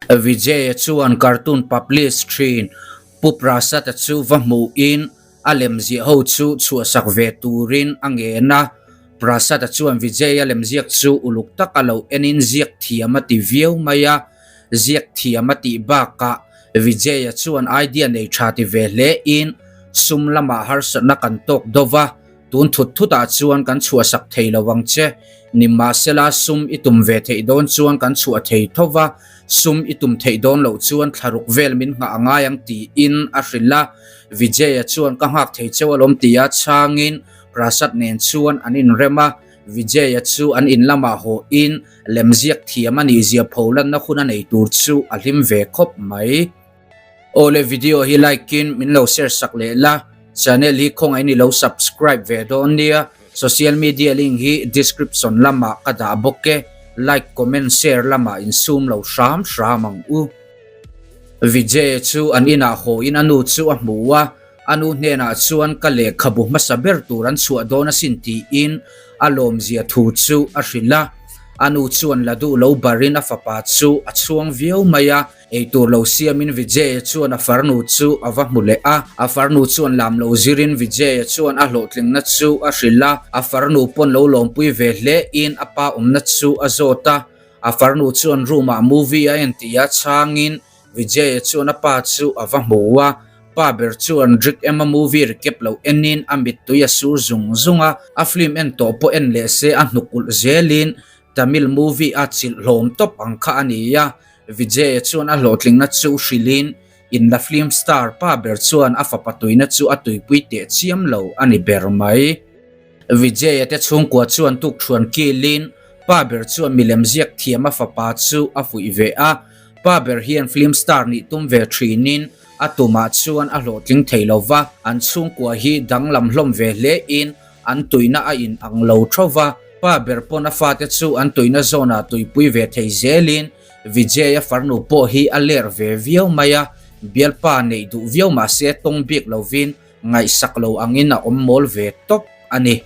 Vijay-a chuan cartoon publish thin Pu Prasad-a chu va hmuhin a lemziah ho chu chhuahsak ve turin a ngen a. Prasad-a chuan Vijay-a lemziak chu uluk taka lo enin ziak thiam a ti viau mai a. Ziak thiam a tih bakah Vijay-a chuan idea nei tha ti ve hlein sum lamah harsatna kan tawk dova. Tun thut thutah chuan kan chhuahsak thei lo ang che. Nimahsela sum i tum ve theih dawn chuan kan chhuah thei tho va, sum i tum theih dawn loh chuan thlaruk vel min nghah a ngai ang tiin a hrilh a. Vijay-a chuan ka nghak thei cheu alawm tia chhangin Prasad nen chuan an inrem a. Vijay-a chu an in lamah hawhin lemziak thiam a nihzia pholanna hun a nei tur chu a hlim ve khawp mai. Awle video hi like in min lo share sak leh la, channel hi khawngaih in i lo subscribe ve dawn nia, social media link hi description lamah ka dah bawk e, like comment share lamah in sum lo hram hram ang u. Vijay chu an inah haw in a nu chu a hmu a, a nu hnenah chuan ka lehkhabu hmasa ber tur an chhuah dawn asin tiin a lawmzia thu chu a hrilh a, a nu chuan la duh lo barin a fapa chu a chhuang viau mai a. Eitur lo siamin Vijay-a chuan a farnu chu a va hmu leh a, a farnu chuan lam lo zirin Vijay-a chuan a hlawhtlingna chu a hrilh a, a farnu pawn lo lawmpui ve hlein a pa awmna chu a zawt a, a farnu chuan room ah movie a en tih a chhangin Vijay-a chuan a pa chu a va hmu a, pa ber chuan Rick Emma movie recap lo enin a mittui a sur zung zung a, a film en tawh pawh en leh se a hnuk ulh zelin Tamil movie a chilh hlawm tawp ang kha a ni a, Vijay-a chuan a hlawhtlingna chu hrilhin in la film star pa ber chuan a fapa tuina chu a tuipui teh chiam lo a ni ber mai. Vijay-a te chhungkua chuan tukthuan kilin pa ber chuan milem ziak thiam a fapa chu a fuih ve a, pa ber hian film star nih tum ve thinin a tumah chuan a hlawhtling thei lo va, an chhungkua hi danglam hlawm ve hlein an tuina a in ang lo tho va, pa ber pawn a fate chu an tuina zawnah tuipui ve thei zelin Vijay-a farnu pawh hi a ler ve viau mai a, bialpa neih duh viau mahse tawng bik lovin ngaihsak lo angin a awm mawl ve tawp a ni.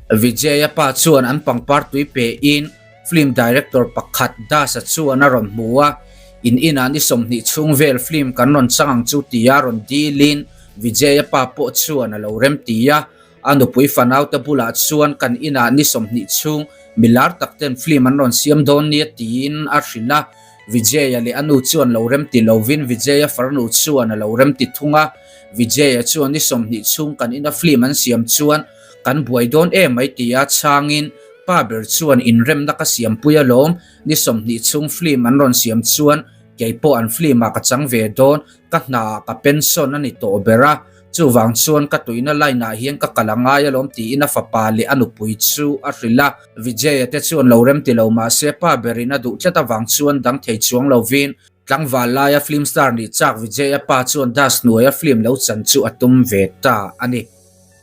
Vijay-a pa chuan an pangpar tui pein film director pakhat Das-a chuan a rawn hmu a, in inah ni 20 chhung vel film kan rawn chang ang chu tia rawn dilin Vijay-a pa pawh chuan a lo remti a, A nupui fanaute bulah chuan kan inah ni 20 chhung milar tak ten film an rawn siam dawn nia tiin a hrilh a. Vijay-a leh a nu chuan lo remti lovin Vijay-a farnu chuan a lo remti thung a. Vijay-a chuan ni 20 chhung kan ina film an siam chuan kan buai dawn em mai tia chhangin pa ber chuan inremna ka siampui alawm, ni 20 chhung film an rawn siam chuan keipawh an film ah ka chang ve dawn, ka hna ah ka pension a ni tawh ber a. Chuvang chuan ka tuina line ah hian ka kal a ngai alawm tiin a fapa leh a nupui chu a hrilh a. Vijay-a te chuan lo rem ti lo mahse pa berin a duh tlat avang chuan dang thei chuang lovin tlangval laia film star nih chak Vijay-a pa chuan Das hnuaia film lo chan chu a tum ve ta a ni.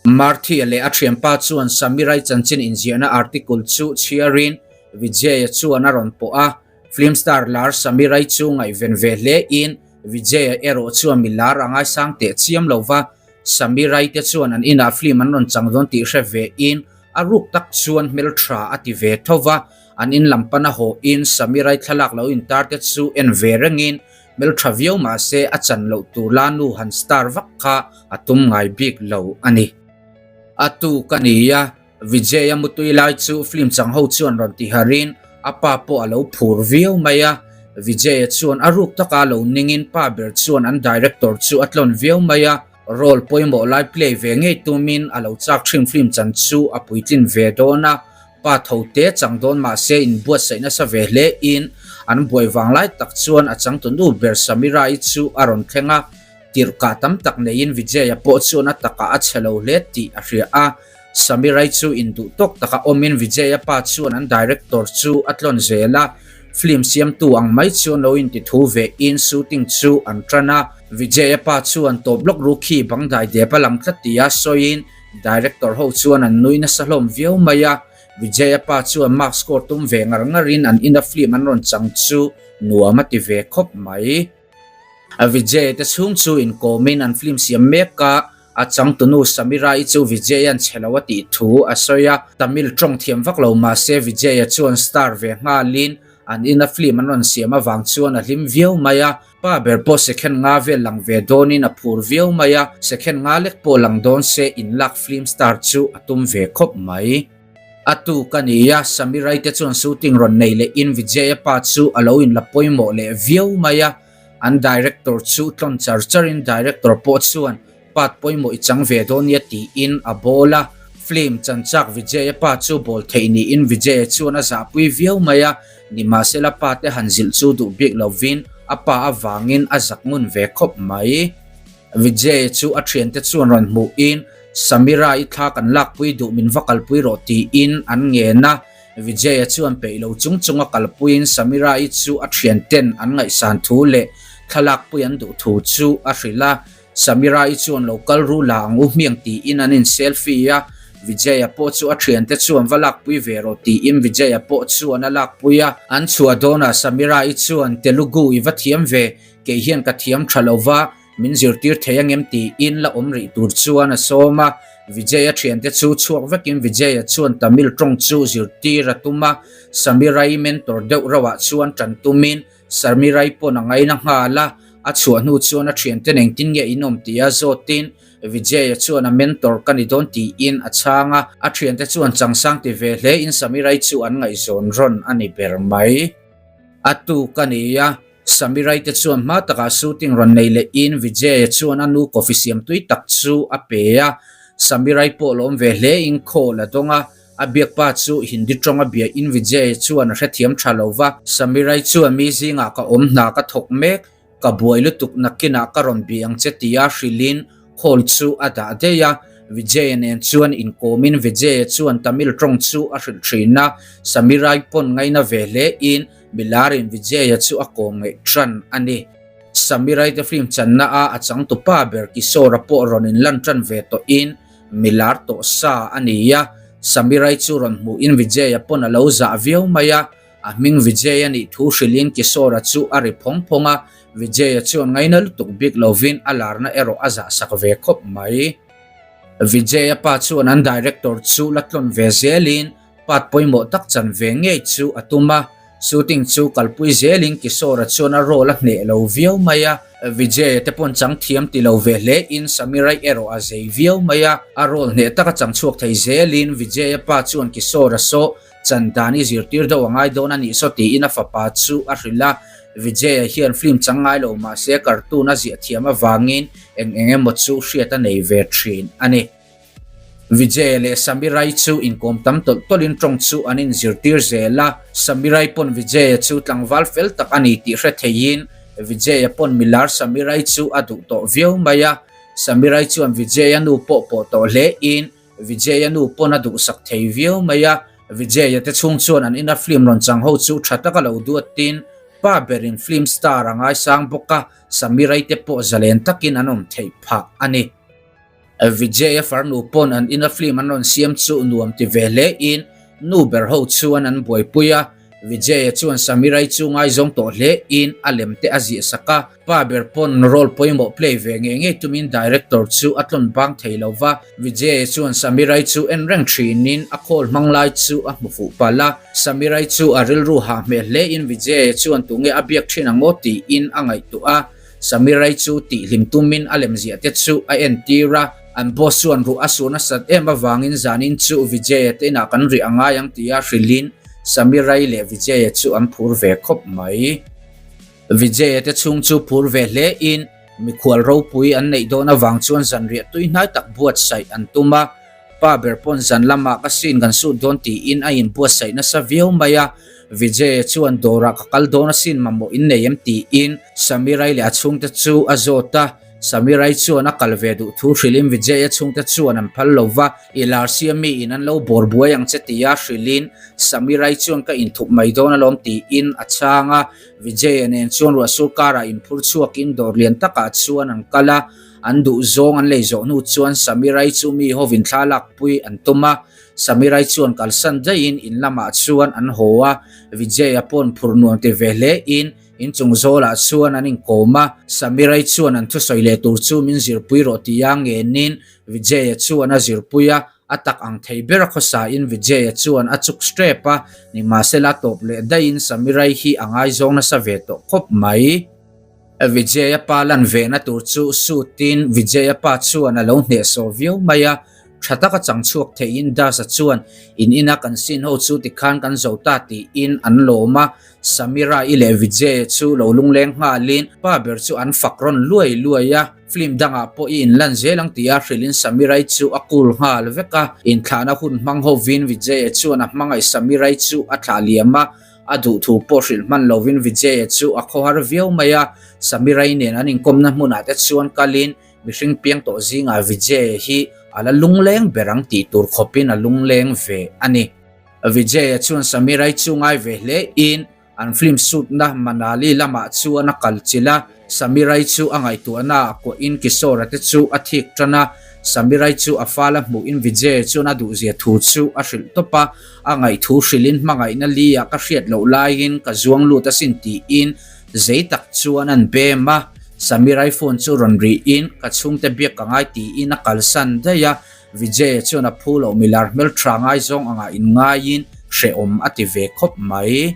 Marthi-a leh a thianpa chuan Samirai chanchin inziahna article chu chhiarin Vijay-a chuan a rawn pawh a. Film star lar Samirai chu ngaihven ve hlein Vijay-a erawh chuan mi lar a ngaisang teh chiam lo va, Samirai te chuan an inah film an rawn chang dawn tih hre vein a ruk tak chuan hmeltha a ti ve tho va, an in lam pana hawhin Samirai thlalak lo intar te chu en ve rengin hmeltha viau mahse a chan loh tur la nu han star vak kha a tum ngai bik lo a ni. A tu ka ni a, Vijay-a mutui lai chu film chang ho chuan rawn ti harin a pa pawh a lo phur viau mai a. Vijay-a chuan a ruk taka lo ningin pa ber chuan an director chu a tlawn viau mai a. Role pawimawh lai play ve ngei tumin a lo chak thin film chan chu a puitlin ve dawn a. Pa tho te chang dawn mahse inbuatsaih nasa ve hle in an buai vang lai tak chuan a changtunu ber Samira-i chu a rawn thleng a. Tirhkah tam tak neiin Vijay-a pawh chuan a takah a chhe lo hle tih a hria a. Samirai chu induh tawk taka awmin Vijay-a pa chuan an director chu a tlawn zel a, film siamtu ang mai chuan lo inti thu vein shooting chu an tan a. Vijay-a pa chuan tawp lawk ru khi bang dai dep a lang tlat tia sawiin director ho chuan an nui nasa hlawm viau mai a. Vijay-a pa chuan mark score tum ve ngar ngarin an ina film an rawn chang chu nuam a ti ve khawp mai. Vijay te chhung chu inkawmin an film siam mek a. A changtunu Samira-i chu Vijay-a'n chhe lo a tih thu a sawi a, Tamil tawng thiam vak lo mahse Vijay-a chuan star ve nghalin An ina film an rawn siam avang chuan a hlim viau mai a. Pa ber pawh second nga vel lang ve dawnin a phur viau mai a, second nga lek pawh lang dawn se inlak film star chu a tum ve khawp mai. A tuk a ni a, Samirai te chuan shooting rawn nei leh in Vijaya pa chu a lo inla pawimawh leh viau mai a, an director chu tlawn char char in director pawh chuan Part pawimawh i chang ve dawn nia tiin a bawl a. Film chanchak Vijay-a pa chu bawl theih niin Vijay-a chuan a zahpui viau mai a, nimahsela pa te han zilh chu duh bik lovin a pa avangin a zak ngun ve khawp mai. Vijay-a chu a thiante chuan rawn hmuhin Samira-i thla kan lakpui duh min va kalpui rawh tiin an ngen a. Vijay-a chuan peih lo chung chunga kalpuiin Samira-i chu a thianten an ngaihsan thu leh thlalakpui an duh thu chu a hrilh a. Samira-i chuan lo kal ru la ang u hmiang tiin an in selfie a, Vijay-a pawh chu a thiante chuan va lakpui ve rawh tiin Vijay-a pawh chuan a lakpui a. An chhuah dawnah Samira-i chuan Telugu i va thiam ve, kei hian ka thiam tha lo va, min zirtir thei angem tiin la awm rih tur chuan a sawm a. Vijay-a thiante chu chhuak vekin Vijay-a chuan Tamil tawng chu zirtir a tum a, Samira-i mentor deuh rauhah chuan tan tumin Sarmirai pawn a ngaina nghal a, a chhuah hnu chuan a thianten engtin nge in awm tia zawtin Vijay-a chuan a mentor ka ni dawn tiin a chhang a, a thiante chuan changsang ti ve hle in Samirai chu an ngaihzawn rawn a ni ber mai. A tuk a ni a, Samirai te chuan hma takah shooting rawn nei leh in Vijay-a chuan a nu coffee siam tui tak chu a pe a, Samirai pawh lawm ve hle in call a dawng a, A biakpa chu Hindi tawng a bia in Vijay chuan a hrethiam tha lo va. Samirai chuan mi zingah ka awm hna ka thawk mek, ka buai lutuk nakinah ka rawn bih ang che tia hrilhin call chu a dah daih a. Vijay nen chuan inkawmin Vijay chuan Tamil tawng chu a hrilh thin a, Samirai pawn ngaina ve hle in milarin Vijay chu a kawm ngaih tan a ni. Samirai te film channa a a changtupa ber Kishore-a pawh rawn inlan tan ve tawhin Mi lar tawh sa a ni a, Samirai chu rawn hmuhin Vijay-a pawn a lo zah viau mai a, a hming Vijay a nih thu hrilhin Kishore-a chu a ri phawng phawng a, Vijay-a chuan ngaina lutuk bik lovin a larna erawh a zah sak ve khawp mai. Vijay-a pa chuan an director chu la tlawn ve zelin Part pawimawh tak chan ve ngei chu a tum a, shooting chu kalpui zelin Kishore-a chuan a role a hneh lo viau mai a, Vijay-a te pawn chang thiam ti lo ve hle in Samirai erawh a zei viau mai a, a role hneh taka chang chhuak thei zelin Vijay-a pa chuan Kishore-a saw chan dan i zirtir deuh a ngai dawn a nih saw tiin a fapa chu a hrilh a, Vijay-a hian film chang ngai lo mahse cartoon a ziah thiam avangin eng eng emaw chu hriat a nei ve thin a ni. Vijay leh Samirai chu inkawm tam tawlh tawlhin tawng chu an inzirtir zel a, Samirai pawn Vijay-a chu tlangval fel tak a ni tih hre theihin Vijay-a pawn milar Samirai chu a duh tawh viau mai a, Samirai chuan Vijay-a nu pawh pawh tawh hlein Vijay-a nu pawn a duhsak thei viau mai a, Vijay-a te chhung chuan an ina film rawn chang ho chu tha taka lo duatin pa berin film star a ngaisang bawk a, Samirai te pawh zalen takin an awm theih phah a ni. Vijay-a farnu pawn an ina film an rawn siam chu nuam ti ve hle in nu ber ho chuan an buaipui a, Vijay-a chuan Samirai chu ngaizawng tawh hle in a lem te a ziah sak a, pa ber pawn role pawimawh play ve ngei ngei tumin director chu a tlawn bang thei lo va, Vijay-a chuan Samirai chu en reng thin in a call hmang lai chu a hmu fuh palh a, Samirai chu a rilru hah hmel hle in Vijay-a chuan tunge a biak thin ang aw tiin a ngaihtuah a. Samirai chu tihhlim tumin a lemziah te chu a entir a, an boss chuan ruh a sur nasat em avangin zanin chu Vijaya te inah kan rih a ngai ang tia hrilhin Samirai leh Vijaya chu an phur ve khawp mai. Vijaya te chhung chu phur ve hle in mikhual ropui an neih dawn avang chuan zanriah tui hnai tak buatsaih an tum a, Pa ber pawn zan lamah ka sin kan sut dawn tiin a inbuatsaih nasa viau mai a, Vijay chuan dawrah ka kal dawn asin mamawh in nei em tiin Samirai leh a chhungte chu a zawt a, Samirai chuan a kal ve duh thu hrilhin Vijay-a chhungte chuan an phal lo va, i lar sia mi in an lo bawr buai ang che tia hrilhin Samirai chuan ka inthup mai dawn alawm tiin a chhang a, Vijay-a nen chuan ruahsur karah inphur chhuakin dawr lian takah chuan an kal a. An duh zawng an lei zawh hnu chuan Samirai chu mi hovin thla lakpui an tum a, Samirai chuan kalsan daihin in lamah chuan an haw a, Vijay-a pawn phur nuam ti ve hle in inchung zawlah chuan an inkawm a, Samirai chuan an thusawi leh tur chu min zirpui rawh tia ngenin Vijay-a chuan a zirpui a. A tak ang thei ber a khawsain Vijay-a chuan a chuk strep a, nimahsela a tawp leh daihin Samirai hi a ngaizawng nasa ve tawh khawp mai. Vijay-a pa lan vehna tur chu suit-in Vijay-a pa chuan a lo hnehsawh viau mai a, tha taka chang chhuak theihin Das-a chuan in ina kan sin ho chu tikhan kan zo ta tiin an lawm a, Samira-i leh Vijay-a chu lo lungleng nghalin pa ber chu an fak rawn luai luai a, film dangah pawh i inlan zel ang tia hrilhin Samira-i chu a cool nghal vek a, inthlahna hun hmang hovin Vijay-a chuan a hmangaih Samira-i chu a thlah liam a. A duhthu pawh hrilh hman lovin Vijay-a chu a khawhar viau mai a, Samira-i nen an inkawmna hmunah te chuan kalin mihring piang tawh zingah Vijay-a hi a la lungleng ber ang tih tur khawpin a lungleng ve a ni. Vijay-a chuan Samira-i chu ngai ve hle in an film shoot-na Manali lamah chuan a kal chilh a, Samira-i chu a ngaihtuahna ah kuahin Kishore-a te chu a thik tan a, Samira-i chu a fal a hmuhin Vijay-a chuan a duhzia thu chu a hrilh tawp a, A ngaihthu hrilhin hmangaihna li ah ka hriat loh laiin ka zuang lut asin tiin zei tak chuan an bem a. Samirai phone chu rawn rihin ka chhungte biak ka ngai tiin a kalsan daih a. Vijay-a chuan a phu loh milar hmeltha ngaizawng angah inngaiin hrehawm a ti ve khawp mai.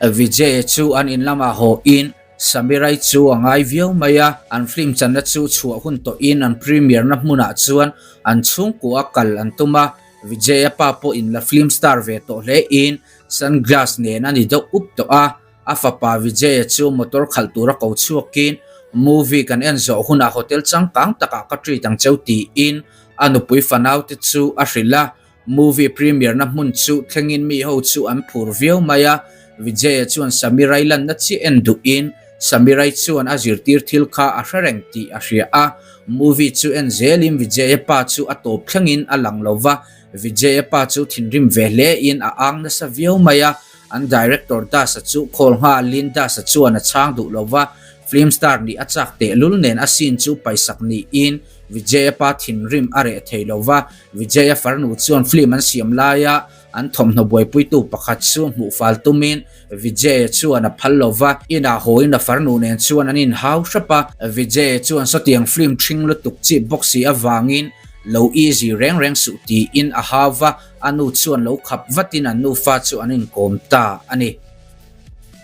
Vijay-a chu an in lamah hawhin Samirai chu a ngai viau mai a, an film channa chu chhuah hun tawhin an premiere na hmunah chuan an chhungkua kal an tum a. Vijay-a pa pawh in la film star ve tawh hle in sunglass nen a ni deuh up tawh a, a fapa Vijay-a chu motor khalh tura ko chhuakin movie kan en zawh hunah hotel changkang takah ka treat ang cheu tiin a nupui fanaute chu a hrilh a, movie premiere na hmun chu thlengin mi ho chu an phur viau mai a, Vijay-a chuan Samirai lanna chiah en duhin Samirai chuan a zirtir thil kha a hre reng tih a hria a, movie chu en zelin Vijay-a pa chu a tawp thlengin a lang lo va, Vijay-a pa chu thinrim ve hlein a ang nasa viau mai a, an director Das-a chu call nghalin Das-a chuan a chhang duh lo va, film star nih a chak tehlul nen a scene chu paisak niin Vijay-a pa thinrim a reh thei lo va, Vijay-a farnu chuan film an siam laia An thawmhnaw buaipuitu pakhat chu hmuh fal tumin Vijay chuan a phal lo va, inah hawiin a farnu nen chuan an inhau hrep a. Vijay chuan sawtiang film ṭhing lutuk chip bawk si avangin lo easy reng reng suh tiin a hau va, a nu chuan lo khap vatin an nufa chu an inkawm ta a ni.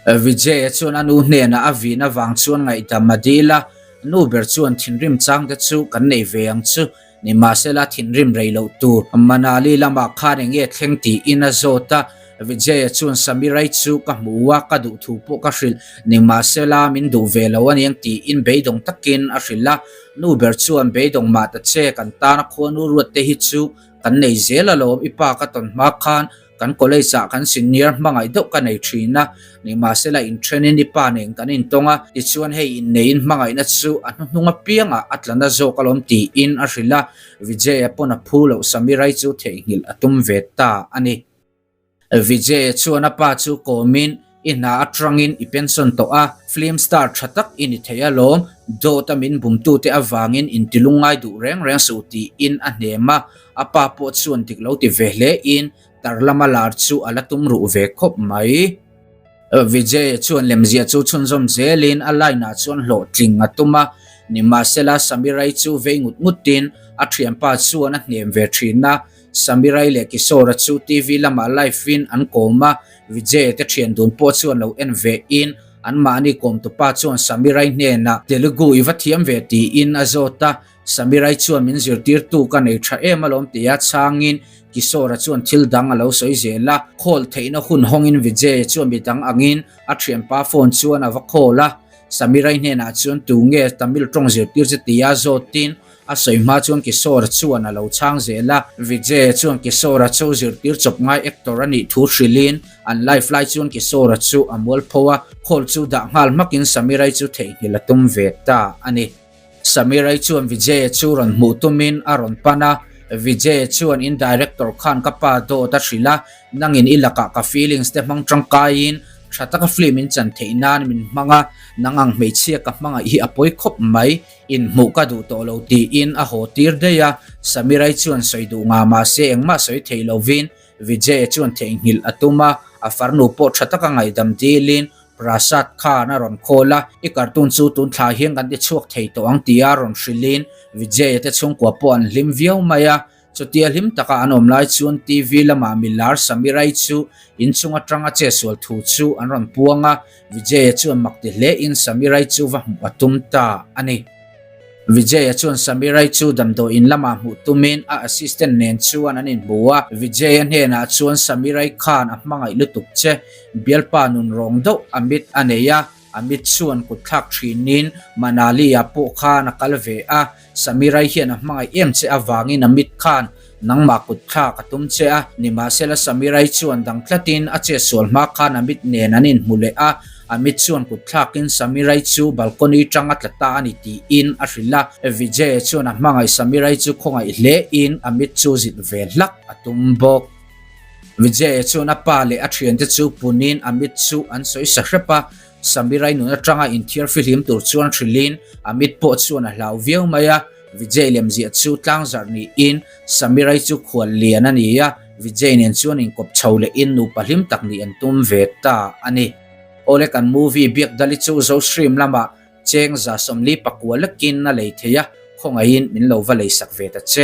Vijay chuan a nu hnenah a vin avang chuan ngaihdam a dil a, nu ber chuan thinrim changte chu kan nei ve ang chu. Nimahsela thinrim rei loh tur Manali lamah khan eng nge thleng tiin a zawt a, Vijay-a chuan Samirai chu ka hmu a, ka duh thu pawh ka hrilh, nimahsela min duh ve lo aniang tiin beidawng takin a hrilh a, nu ber chuan beidawng mah ta che kan tana khuanu ruat te hi chu kan nei zel alawm i pa ka tawn hma khan Kan college ah kan senior hmangaih deuh ka nei thin a, nimahsela inthenin i pa nen kan intawng a, tichuan hei inneiin hmangaihna chu a hnuhnung apiangah a tla na zawk alawm tiin a hrilh a, Vijay-a pawn a phu loh Samirai chu theihnghilh a tum ve ta a ni. Vijay-a chuan a pa chu kawmin I hna atangin i pension tawh a, film star tha tak i ni thei alawm, dawt a min bumtute avangin intilung ngai duh reng reng suh tiin a hnem a, a pa pawh chuan dik lo ti ve hle in tar lama lar chu a la tum ruh ve khawp mai. Vijay chuan lemzia chu chhunzawm zelin a line ah chuan hlawhtling a tum a, nimahsela Samirai chu vei ngut ngutin a thianpa chuan a hnem ve thin a, Samirai leh Kishore-a chu TV lamah live in an kawm a, Vijay te thian dun pawh chuan lo en ve in anmahni kawmtupa chuan Samirai hnenah Telugu i va thiam ve tiin a zawt a, Samirai chuan min zirtirtu ka nei tha em alawm tia chhangin Kishore-a chuan thil dang a lo sawi zel a, call theihna hun hawngin Vijay chuan midang angin a thianpa phone chuan a va call a, Samirai hnenah chuan tu nge Tamil tawng zirtir che tia zawtin A sawi hma chuan Kishore chuan a lo chhang zel a. Vijay chuan Kishore chu zirtir chawp ngai actor a nih thu hrilhin an live lai chuan Kishore chu a mualpho a, call chu dah nghal hmakin Samirai chu theihnghilh a tum ve ta a ni. Samirai chuan Vijay chu rawn hmuh tumin a rawn pan a, Vijay chuan in director khan ka pa dawt a hrilh a, nangin i lakah ka feelings te hmang tangkaiin tha taka film in chan theih nan min hmang a, nang ang hmeichhia ka hmangaih hi a pawi khawp mai. Inhmuh ka duh tawh lo tiin a haw tir daih a, Samirai chuan sawi duh ngah mahse engmah sawi thei lovin Vijay chuan theihnghilh a tum a, a farnu pawh tha taka ngaihdam dilin Prasad khan a rawn call a, i cartoon chu tun thla hian kan ti chhuak thei tawh ang tia rawn hrilhin Vijay te chhungkua pawh an hlim viau mai a. Chutia hlim taka an awm lai chuan TV lamah milar Samirai chu inchung atanga chetsual thu chu an rawn puang a, Vijay-a chuan mak ti hlein Samirai chu va hmuh a tum ta a ni. Vijay-a chuan Samirai chu damdawiin lamah hmuh tumin a assistant nen chuan an inhmu a, Vijay-a hnenah chuan Samirai khan a hmangaih lutuk che, bialpa nun rawng deuh a mit a nei a, Amit chuan kut thlak thinin Manali-ah pawh khan a kal ve a, Samirai hian a hmangaih em che avangin Amit khan nangmah kut thlak a tum che a, nimahsela Samirai chuan dang tlatin a chetsual hma khan Amit nen an inhmu leh a, Amit chuan kut thlakin Samirai chu balcony tang a tla ta a ni tiin a hrilh a, Vijay chuan a hmangaih Samirai chu khawngaih hlein Amit chu zilh ve hlak a tum bawk. Vijay chuan a pa leh a thiante chu punin Amit chu an sawi sa hrep a, Samirai nun atanga inthiar fihlim tur chuan hrilhin Amit pawh chuan a hlau viau mai a, Vijay lemziah chu tlangzarh niin Samirai chu khual lian a ni a, Vijay nen chuan inkawp chho lehin nupa hlim tak nih an tum ve ta a ni. Awle kan movie Biakdali chu Zostream lamah cheng 144 lekin a lei thei a, khawngaihin min lo va leisak ve ta che.